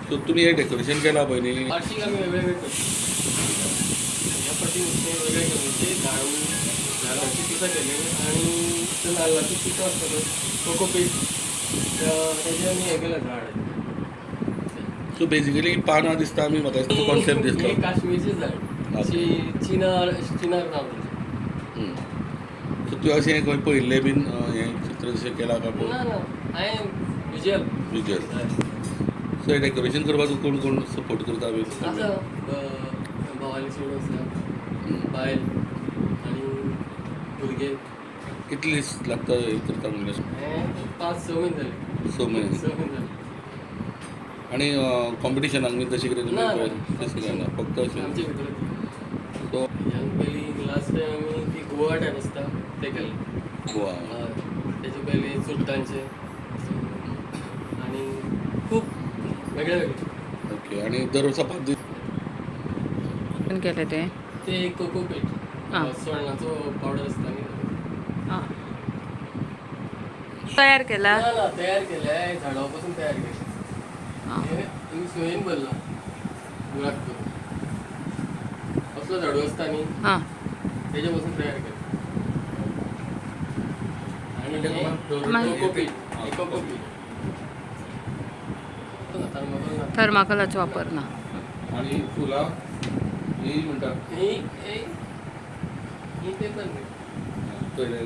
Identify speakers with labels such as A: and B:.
A: So तुमी हे decoration केला पळय न्ही,
B: वार्षिक आमी वेगवेगळे करता. ह्या फावटी वेगळे केले म्हणजे झाडांची पिसां केली आनी ते नाल्लाची पिठो आसता पळय, कोकोपीट, तेजें आमी हें केलें झाड.
A: सो बेजिकली पानां दिसता आमी, म्हाका दिसता कॉन्सेप्ट दिसलो.
B: हे काश्मीरचें झाड, अशी चिनार, चिनार नांव तेजें.
A: सो तुवें अशें खंय पळयल्लें बीन हें चित्र अशें केलां काय पळय?
B: ना ना, हांवें विज्युअल.
A: विज्युअल. सो हें डेकोरेशन करपाक तुका कोण कोण सपोर्ट करता बीन?
B: आसा, भावाली चेडूं आसा, बायल आनी भुरगे.
A: कितले दीस लागता हें करता म्हणल्यार?
B: हें 5-6 म्हयने जाले.
A: 6 म्हयने.
B: 6 म्हयने जाले.
A: आनी कॉम्पिटिशनाक बीन तशें कितें
B: ना.
A: तुमी तशें कांय ना, फक्त अशें?
B: आमचे भितर.
A: सो
B: ह्यान पयलीं लास्ट टायम आमी ती गोवा टायप आसता तें केल्लें.
A: गोवा.
B: हय, तेजे पयलीं चुडटांचें आनी खूब वेगळे वेगळे.
A: ओके, आनी दर वर्सा 5 दीस
C: केलें तें?
B: ते कोकोपीट, सोडणाचो पावडर आसता न्ही.
C: तयार केला?
B: ना ना, तयार केलें, झाडा पासून तयार केलें. हें आमी सोयेन भरलां बुराक करून. असलो झाडू आसता न्ही, तेजे पासून तयार केलें. आनी कोकोपीट, कोकोपीट, थर्माकोल ना.
C: थर्माकोलाचो वापर ना.
A: आनी फुलां ही म्हणटा
B: ही ही पेपर न्ही.
A: पयलें.